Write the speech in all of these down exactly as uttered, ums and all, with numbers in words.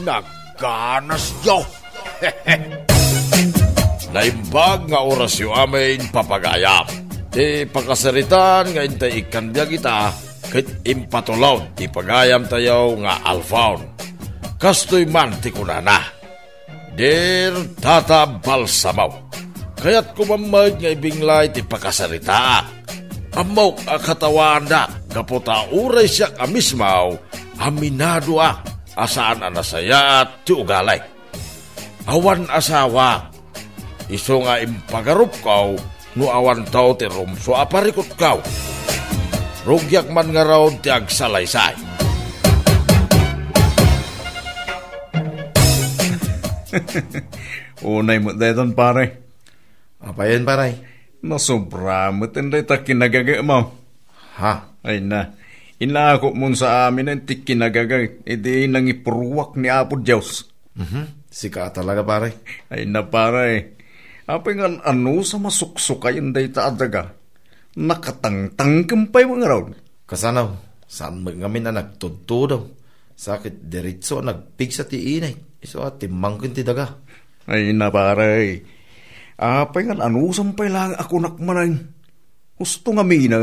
Nagganasyo! Naimbag nga orasyo amin, papagayam. Ti pakasaritaan nga intay ikkan biag ita, ket impatulod ti pagayamtayo nga Alphon. Kastoy man ti kunana, "Dear Tata Balsamo, kayatko man met nga ibinglay ti pakasaritaak. Ammok a katawaandak gapu ta uray siak a mismo, aminadoak a saan a nasayaat ti ugali. Awan asawa, isu nga impagarupko no awanto ti rumsua a parikutko. Rugiak man ngarud ti agsalaysay." Unay met daytan, pare. Apayen, pare? Nasobra met dayta kinagagaymo. Ha? Ay na, inakop mon sa amin ti kinagaga idi nangipruak ni Apo Dios. Mhm. Sika talaga, pare. Ay na, pare. Apay nga an-ano sa masuksukayen dayta a daga? Nakatangtangken pay ngarud. Kasano? Saan met ngamin a nagtudtudo? Sa ket diretso a nagpigsa ti init. Isu a timmangken ti daga. Ay na, pare. Apay nga an-ano sa pay laeng a kunak manen? Husto ngamin.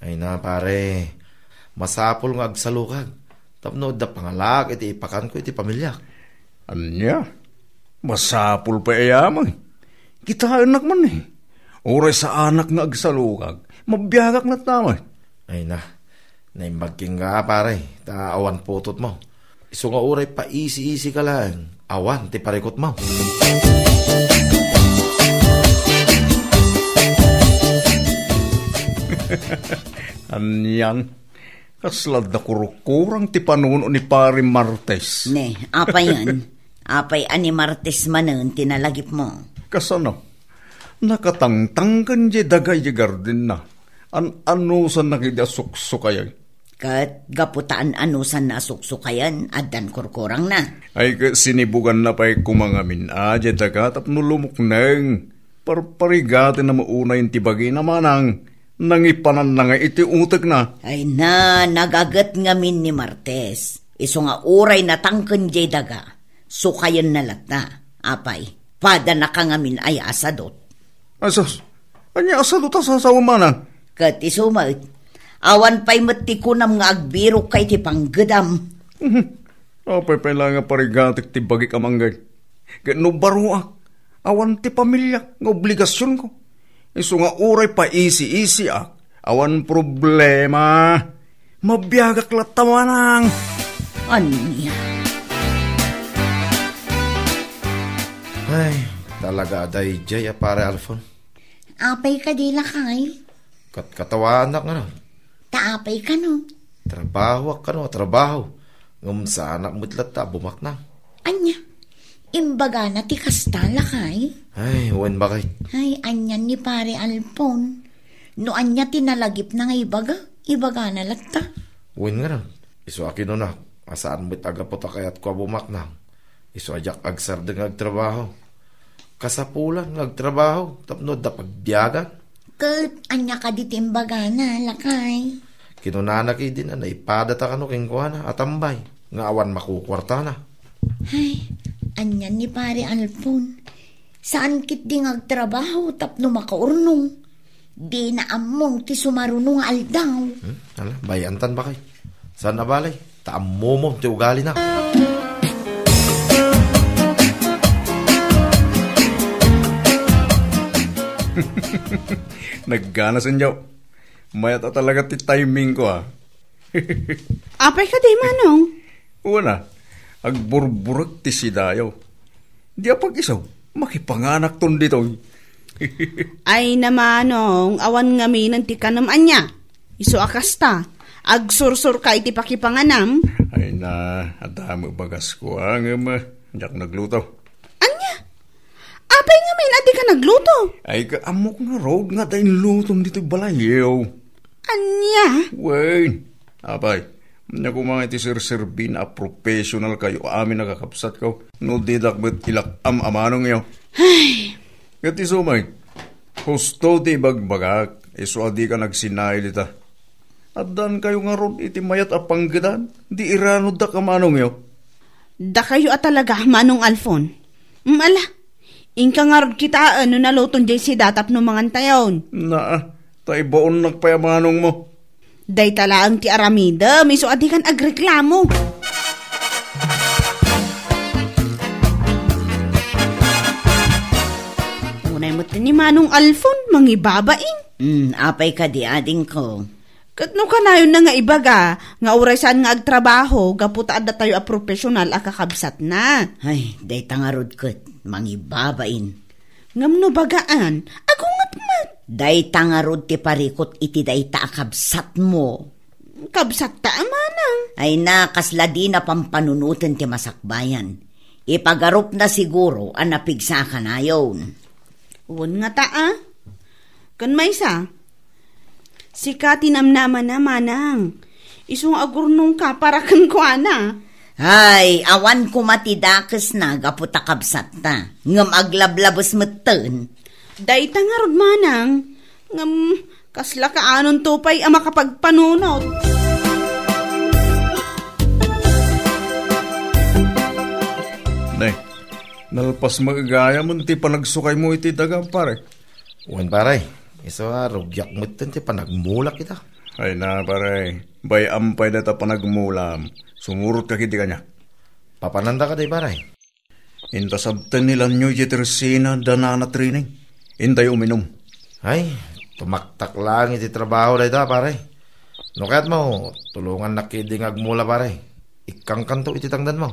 Ay na, pare. Masapul nga agsalukag tapno adda pangalaak iti ipakanko iti pamiliak. Ania? Masapul pay aya met. Kitaennak man, eh. Uray saanak nga agsalukag, mabiagak latta met. Ay na, naimbag kenka, pare, ta awan putotmo. Isu nga uray paisi-isika laeng, awan ti parikutmo. Anian, kasla adda kurkurang ti panuno ni Pare Martes. Ne, apayen? Apay a ni Martes manen ti nalagipmo? Kasano? Nakatangtangken diay daga idiay gardenna. An-anusanna ketdi a suksukayen. Ket gapu ta an-anusanna a suksukayen, addan kurkurangna. Ay, ket sinibuganna pay koma ngamin a diay daga tapno lumukneng. Parparigatenna met unay ti bagina manang nangipananna nga iti utekna. Ay na, nagaget ngamin ni Martes. Isu nga uray natangken diay daga, sukayenna latta. Apay, padanaka ngamin aya a sadut? Asus, ania a sadut a sasawen manang? Ket isu met, awan pay met ti kunam nga agbirokka iti panggedam. Mhm. Apay pay la nga parigatek ti bagik a mangged? Ket no baroak, awan ti pamiliak nga obligasionko. Isu nga uray paisi-isiak, awan problema. Mabiagak latta manang. Ania? Ay, talaga a daydiay a Pare Alfon. Apay kadi, lakay? Kat-, katawanak nga na. Ta apay kano? Trabahoak kano a trabaho. Ngem saanak met latta a bumaknang. Ania? Imbagana ti kasta, lakay? Ay, wen, baket. Ay, anian ni Pare Alfon? No ania ti nalagipna nga ibaga, ibagana latta. Wen ngarud, isu a kinunak a saan met a gapu ta kayatko a bumaknang. Isu a diak agsardeng nga agtrabaho. Kasapulan nga agtrabaho tapno adda pagbiagan. Ket ania kadi ti imbagana, lakay? Kinunana ketdin a naipadata kano kenkuana a tambay nga awan makukuartana. Ay, anian ni Pare Alfon? Saan ketdi nga agtrabaho tapno makaurnong? Dina ammom ti sumaruno nga aldaw. Hmm? Ala, bay-antan, baket. Saan a bale, ta ammomon ti ugalina. Nagganasyo. Mayat a talaga ti timingko, a. Apay kadi, manong? Wen a, agburburek ti sidayo. Di a pag-isu, makipanganakton ditoy. Ay na, manong, awan ngaminen ti kanem ania. Isu a kasta, agsursurka iti pakipanganam. Ay na, adda met bagasko, a, ngem, a, diak nagluto. Ania? Apay ngamin a dika nagluto? Ay, ka-, ammok ngarud nga adda inlutom ditoy balayyo. Ania? Wen, apay, ania koma iti serserbina a professional kayo amin a kakabsatko, no didak met ilak-am a manongyo. Ay. Ket isu met, husto ti ibagbagak, isu a dika nagsinail ita. Addan kayo ngarud iti mayat a panggedan, di iranuddak a manongyo. Dakayo a talaga, Manong Alfon. Mm, ala, inka ngarud kitaen no naluton diay sida tapno mangantayon. Naa, ta ibaonnak pay a manongmo. Dayta laeng ti aramidem, isu a dikan agreklamo. Unay met ni Manong Alfon, mangibabain. Hmm, apay kadi, adingko? Ket no kanayonna nga ibaga nga uray saan nga agtrabaho gapu ta addatayo a profesional a kakabsatna. Ay, dayta ngarud ket mangibabain. Ngem no bagaan, agunget met. Dayta ngarud ti parikut iti dayta a kabsatmo. Kabsatta a manang. Ay na, kasla dina pampanunoten ti masakbayan. Ipagarupna siguro a napigsa a kanayon. Wen ngata a. Ken maysa, sika ti namnamana, manang. Isu nga agurnongka para kenkuana. Ay, awan koma ti dakesna gapu ta kabsatta, ngem aglablabes metten. Dayta ngarud, manang. Ngem, kasla kaanonto pay a makapagpanunot? Ne, nalpas met gayam ti panagsukaymo iti daga, pare. Wen, pare. Isu a, rugiak metten ti panagmulak ita. Ay na, pare. Bay-am pay dayta panagmulam. Sumurot ka ket di kaniak. Papananda kadi, pare? Inta sabten ni Lanyo iti tersina da nana training. Intay uminum. Ay, tumaktak laeng iti trabaho dayta, pare. No kayatmo, tulongannak ketdi nga agmula, pare. Ikkangkanto iti tangdanmo.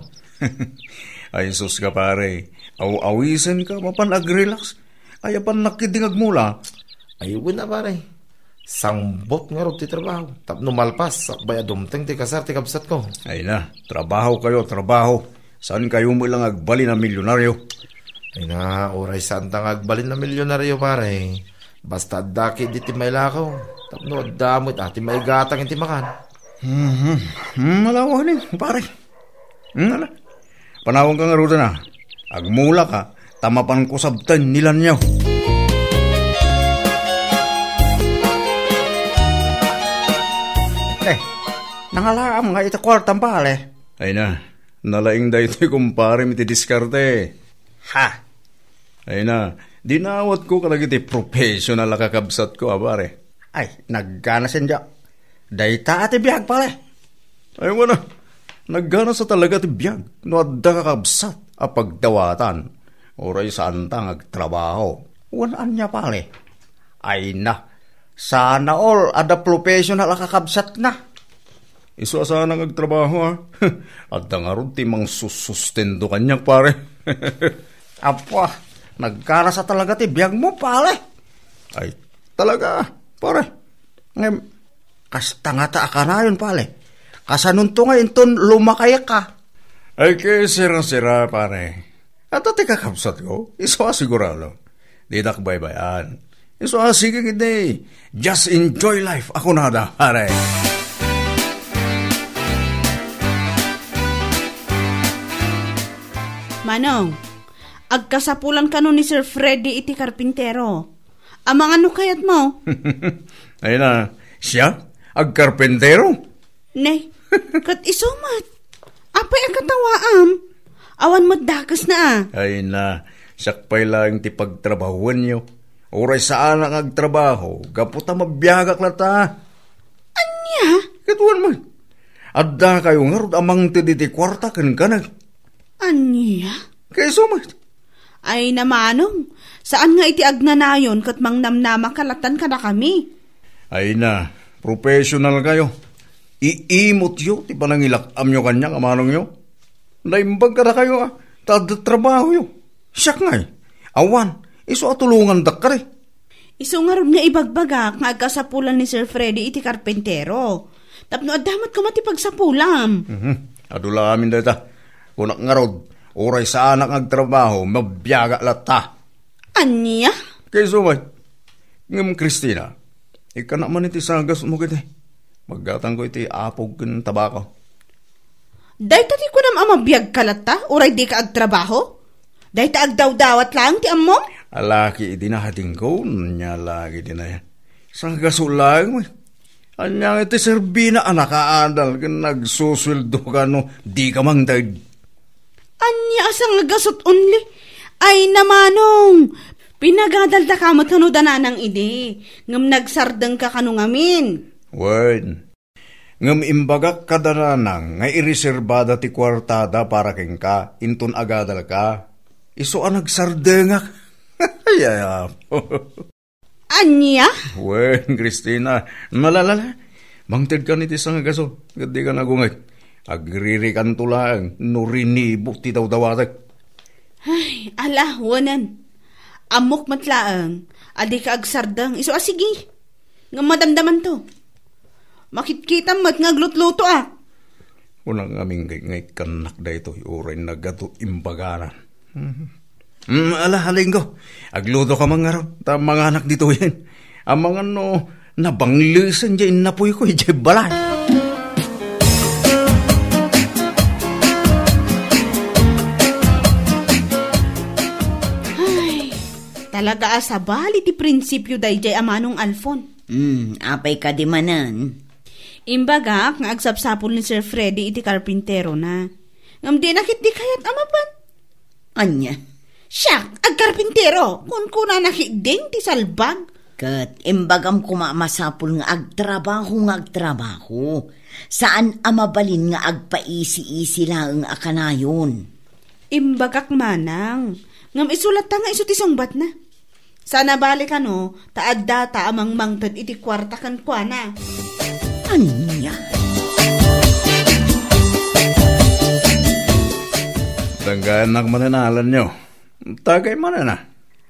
Ay, sus ka, pare. Aw-awisen ka, mapan agrelax. Ay, apan nakit di nga agmula. Ay, wen a, pare. Sangbot ngarud ti trabaho. Tapno malpas, sakbay a dumteng ti kasar ti kabsatko. Ay na, trabaho kayo, trabaho. Saan kayo mo lang agbalin a milyonaryo? Ay na, uray saan ta nga agbalin a milyonaryo, pare. Basta adda ketdi ti mailakaw. Tapno adda met, ah, ti maigatang iti makan. Mhm. Hmm, malawa ni, pare. Hmm, ala. Panawanka ngaruden a. Agmula ka, ta mapanko sabten ni Lanyo. Eh, nangalaam nga iti kuartam, pare. Ay na, nalaing daytoy kumparem iti diskarte. Ha? Ay na, dinawatko kadagiti professional a kakabsatko, a, pare. Ay, naggana sinda. Dayta a ti biag, pare. Ay, wen a. Nagganasa talaga ti biag no adda kakabsat a pagdawatan. Uray saanta nga agtrabaho. Wen ania, pare? Ay na, sana all adda professional a kakabsatna. Isu a saan nga agtrabaho, a. Adda ngarud ti mangsusustendo kaniak, pare. Apo, nagganasa talaga ti biagmo, pare. Ay, talaga, pare. Ngem, kasta ngata a kanayon, pare. Kasanonto nga inton lumakayka? Ay, ket sira-sira, pare. Adda ti kakabsatko, isu a sigurado. Didak baybay-an. Isu a sige ketdi, just enjoy life, a kunada, pare. Manong, agkasapulan kano ni Sir Freddy iti karpintero. Amangan no kayatmo. Ay na, siya? Agkarpentero? Ne, ket isu met. Apay a katawaam? Awan met dakesna a. Ay na, siak pay laeng ti pagtrabahuenyo. Uray saanak nga agtrabaho, gapu ta mabiagak latta. Ania? Ket wen met. Adda kayo ngarud a mangted iti kuarta kenkuana. Ania? Kayso met. Ay na, manong, saan nga iti agnanayon ket mangnamnama ka lattan kadakami. Ay na, professional kayo. Iimutyo ti panangilak-amyo kaniak a manongyo. Naimbag kadakayo a, ta adda trabahoyo. Siak ngay, awan, isu a tulongandak kadi. Isu ngarud nga ibagbagak nga agkasapulan ni Sir Freddy iti karpentero. Tapno adda met koma ti pagsapulam. Mhm. Adu la amin dayta. Kunak ngarud, uray saanak nga agtrabaho, mabiagak latta. Ania? Kayso met. Ngem, Christina, ikana man iti sagasmo kadi. Maggatangko iti apog ken tabako. Dayta ti kunam a mabiagka latta, uray dika agtrabaho? Dayta agdawdawat laeng ti ammom? Alaki idi na, adingko, ania laki idi na. Sagaso laeng, wen. Ania nga iti serbina a nakaadal ken nagsusueldo ka no dika mangted? Ania a sangagasut only? Ay, namanong! Pinagadalta ka met kano da nanang idi, ngem nagsardengka kano ngamin. Wen, ngem imbagak kada nanang nga ireserbada ti kuartada para kenka inton agadalka. Isu a nagsardengak. Ay, ay, ay. Ania? Wen, Christina, malalala. Mangtedkan iti sangagasut, ket dika nagunget. Agririkanto laeng no rinibo ti dawdawatek. Ay, ala, wenen. Ammok met laeng a dika agsardeng, isu a sige. Ngem madamdamanto. Makitkitam met nga aglutlutoak. Unang aming ngay-, ngay kannak daytoy, uray nagadu imbaganan. Hmm, ala, Alinggo. Agluto ka man ngarud, ta manganak ditoyen. Amangan no nabanglesen diay innapoyko idiay balay. Ay, talaga a sabali ti prinsipio daydiay a Manong Alfon. Hmm, apay kadi manen? Imbagak nga agsapsapul ni Sir Freddy iti karpinterona. Ngem dina ketdi kayat a mapan. Ania? Siak, agkarpintero, kunkunana ketdin ti salbag. Ket imbagam koma a masapul nga agtrabaho nga agtrabaho. Saan a mabalin nga agpaisi-isi laeng a kanayon. Imbagak manang, ngem isu latta nga isu ti sungbatna. Saan a bale kano, ta addata a mangmangted iti kuarta kenkuana. Ania? Danggayannak manen a alanyo. Tagay manen a.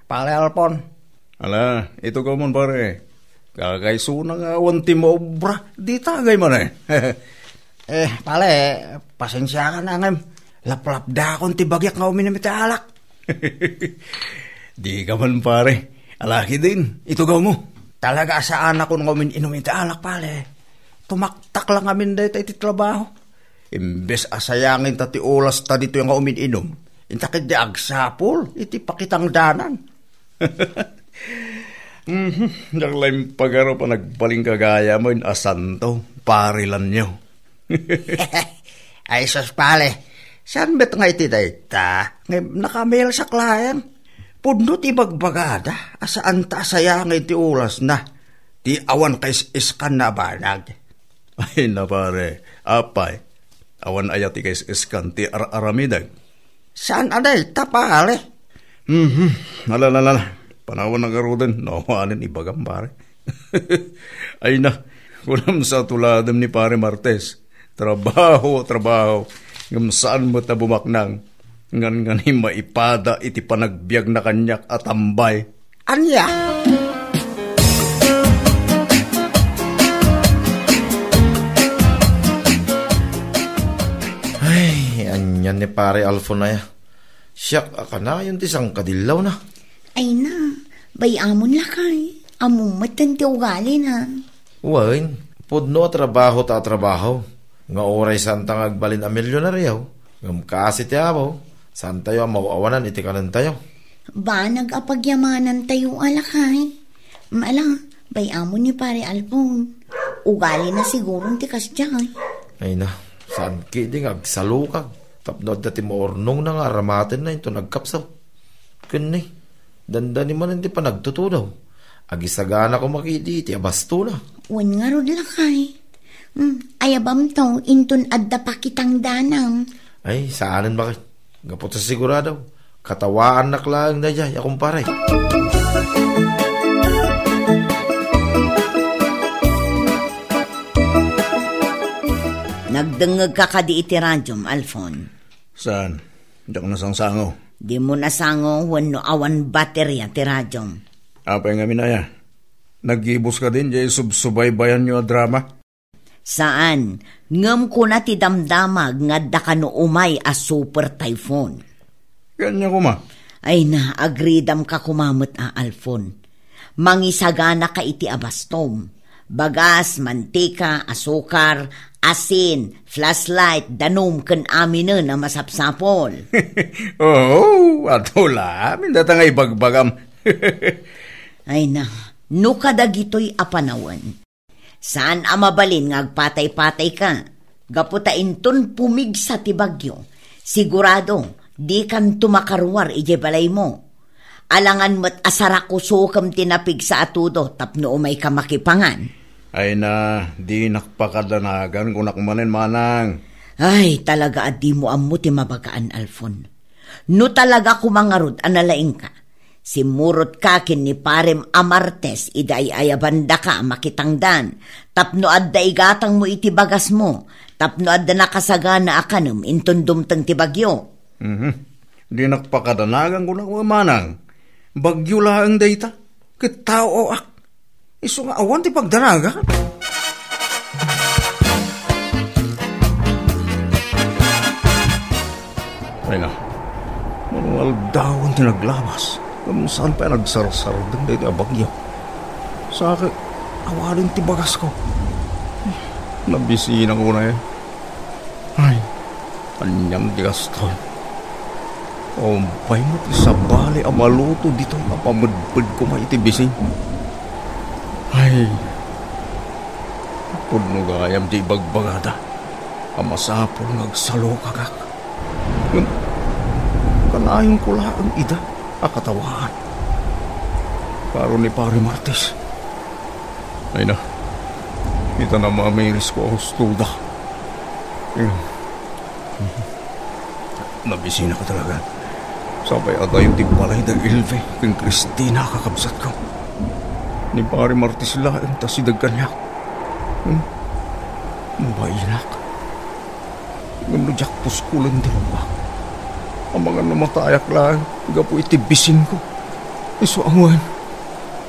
Pare Alpon. Ala, itugaw mon, pare. Kakaisuna nga awan ti maobra, di tagay manen. Eh, pare, pasensiakan a ngem laplapdakon ti bagiak nga uminum iti alak. Dika man, pare. Ala ketdin, itugaw mo. Talaga a saanakon nga umin-inum iti alak, pare. Tumaktak la ngamin dayta iti trabaho. Imbes a sayangenta ti olasta ditoy nga umin-inum, inta ketdi agsapul iti pakitangdanan. Mhm, diak la impagarup a nagbalin gagayamen a santo, pare Lanyo. Ay, sus, pare. Saan met nga iti dayta? Ngem nakamelsak laeng. Pudno ti bagbagada a saanta a sayangen ti orasna, ti awan kais-iskanna a banag. Ay na, pare. Apay, awan aya ti kais-iskan ti ar-aramidek? Saan a dayta, pare? Mhm. Ala, ala, ala. Panawan na garuden. No, anen ibagam, pare. Ay na, kunam sa tuladem ni Pare Martes. Trabaho, trabaho. Ngem saan met a bumaknang. Ngan, ngan maipada iti panagbiagna kaniak a tambay. Ania? Ay, anian ni Pare Alfon aya. Siak a kanayon ti sangkadillawna. Ay na, bay-amon lakay. Ammom metten ti ugalina. Wen, pudno a trabaho ta a trabaho. Nga uray saanta nga agbalin a milionario, ngem kaasi ti Apo, saantayo a maaw-awanan iti kanentayo. Banag a pagyamanantayo a lakay. Mala, bay-amon ni Pare Alpon. Ugalina siguron ti kasdiay. Ay na, saan ketdi nga agsalukag tapno adda ti maurnongna nga aramatenna inton agkapsaw. Ken ni, dandani manen ti panagtutudaw. Agisagana koma ketdi iti abastona. Wen ngarud lakay. Hmm, ayabamto, inton adda pakitangdanam. Ay, saanen, bakit? Gapu ta sigurado, katawaannak laeng daydiay a kumpare. Nagdengngegka kadi iti radiom, Alfon? Saan? Diak nasangsango. Dimo nasango wenno awan bateria ti radiom? Apay ngamin aya? Naggibus kadin diay subsubaybayanyo a drama? Saan, ngem kuna ti damdamag nga adda kano umay a super typhoon. Ania koma? Ay na, agridamka koma met a, Alfon. Mangisaganaka iti abastom. Bagas, mantika, asukar, asin, flashlight, danum, ken aminen a masapsapol. Oo, atola, amin data nga ibagbagam. Ay na, no kadagitoy a panawen, saan a mabalin nga agpatay-patayka, gapu ta inton pumigsa ti bagyo, sigurado Dikanto makaruar idiay balaymo. Alangan met a sarakusokem ti napigsa a tudo tapno umayka makipangan. Ay na, dinak pakadanagan, kunak manen, manang. Ay, talaga a dimo ammo ti mabagaan, Alfon. No talaga koma ngarud a nalaingka, simmurotka ken ni parem a Martes idi ay-ayabandaka a makitangdan, tapno adda igatangmo iti bagasmo, tapno adda nakasagana a kanem inton dumteng ti bagyo. Mhm. Dinak pakadanagan, kunak, manang. Bagyo laeng dayta, ket taoak. Isu nga awan ti pagdanagan. Ay na, mano nga aldawen ti naglabas, ngem saan pay a nagsarsardeng daytoy a bagyo. Sa ket, awanen ti bagasko. Nabisinak unay. Ay, anian ti kastoy? Umpay met ti sabali a maluto ditoy a pamedped koma iti bising. Ay, pudno gayam ti ibagbagada a masapul nga agsalukagak. Ngem, kanayonko laeng ida a katawaan. Karo ni Pare Martes. Ay na, ita namamirisko a hustoda. Ayun. Nabisinak talaga. Sapay a dayon ti balay da Elve ken Cristina a kakabsatko. Ni Pare Martes laeng ta sideg kaniak. Hmm? Mabainak. Ngem no diak puskolen ti rumbak, amangan no matayak laeng gapu iti bisingko, isu a wen,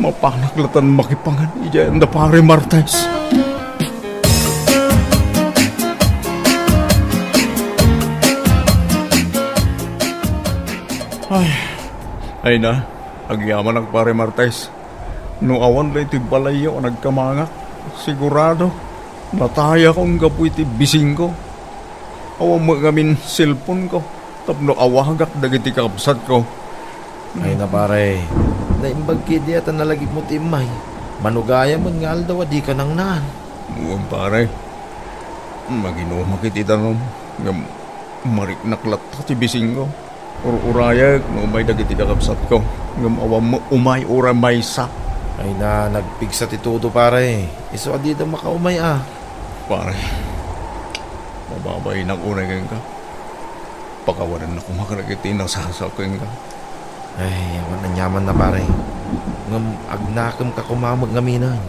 mapanak latan makipangan idiay ayan da Pare Martes. Ay, ay na, agyamanak, Pare Martes. No awan daytoy balayyo a nagkamangak, sigurado, natayakon gapu iti bisingko. Awan met ngamin cellphone-ko tapno awagak dagiti kakabsatko. Ay na, pare, naimbag ketdi a ta nalagipmo ti immay. Mano gayam met nga aldaw a dika nangnaan. Wen, pare. Maginumak iti danum, ngem mariknak latta ti bisingko. Ur-urayek no umay dagiti kakabsatko, ngem awan met umay uray maysa. Ay na, nagpigsa ti tudo, pare. Isu a dida makaumay a. Pare, mababainak unay kenka. Pakawanennak koma kadagiti nasasao kenka. Ay, awan aniamanna, pare. Ngem agnakemka koma met ngaminen.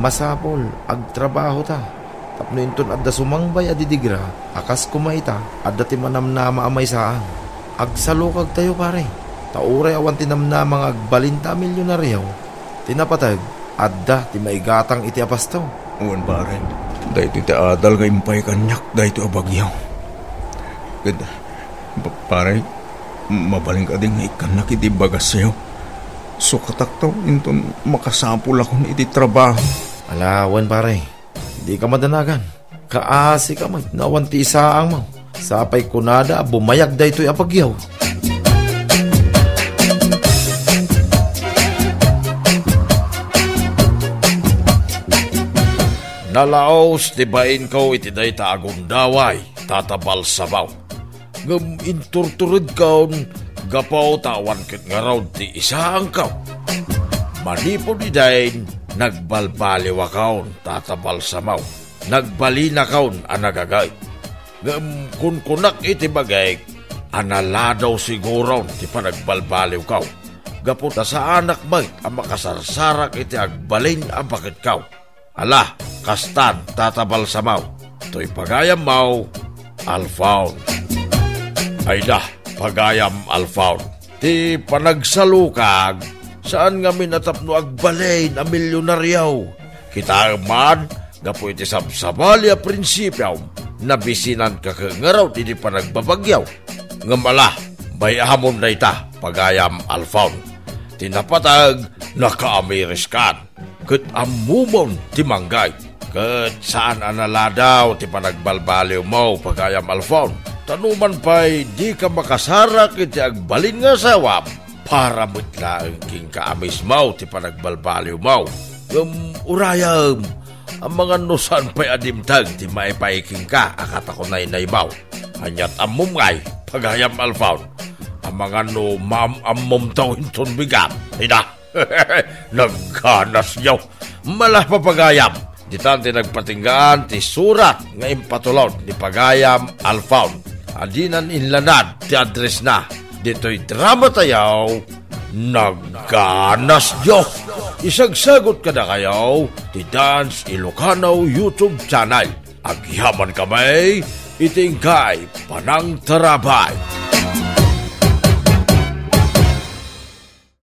Masapul, agtrabahota. Tapno inton adda sumangbay a didigra a kas koma ita, adda ti manamnama a maysaang. Agsalukagtayo, pare, ta uray awan ti namnama nga agbalinta a milionario, ti napateg, adda ti maigatang iti apasto. Wen, pare, daytoy ti adal nga impay kaniak daytoy a bagyo. Ket, pa-, pare, mabalin kadi nga ikkannak iti bagasyo. Sukatakto inton makasapulakon iti trabaho. Ala, wen, pare. Dika madanagan. Kaasika met no awan ti isaangmo. Sapay kunada a bumayag daytoy a bagyo. Nalaos ti bainko iti dayta a gundaway, Tata Balsamo. Ngem inturturedkon gapu ta awan ket ngarud ti isaangko. Manipud idin, nagbalbaliwakon, Tata Balsamo. Nagbalinakon a nagagayt. Ngem kunkunak iti bagik a naladaw siguron ti panagbalbaliwko. Gapu ta saanak met a makasarsarak iti agbalin a baketko. Ala, kastan, Tata Balsamo, toy pagayammo, Alfon. Ay da, pagayam Alfon. Ti panagsalukag, saan ngamin a tapno agbalin a milionario. Kitaem man, gapu iti sabsabali a prinsipiom, nabisinanka ket ngarud iti panagbabagyo. Ngem ala, bay-amon dayta, pagayam Alfon. Ti napateg, nakaamiriskan. Ket ammomon ti manggayt. Ket saan a naladaw ti panagbalbaliwmo, pagayam Alfon. Ta numan pay dika makasarak iti agbalin nga asawam, para met laeng kenka a mismo ti panagbalbaliwmo. Ngem urayem, amangan no saan pay a dimteng ti maipay kenka a katakunaynaymo. Aniat ammom ngay, pagayam Alfon. Mangano maam-ammom taw inton bigat. Ida, nagganasyo. Mala, papagayam. Ditan ti nagpatinggaan ti surat nga impatulod ni Pagayam Alphon. Adinan inlanad ti address na. Ditoy drama tayaw, nagganasyo. Isagsagot kadakayo ti Dance Ilocano YouTube channel. Agyaman kami iti inggay panangtarabay.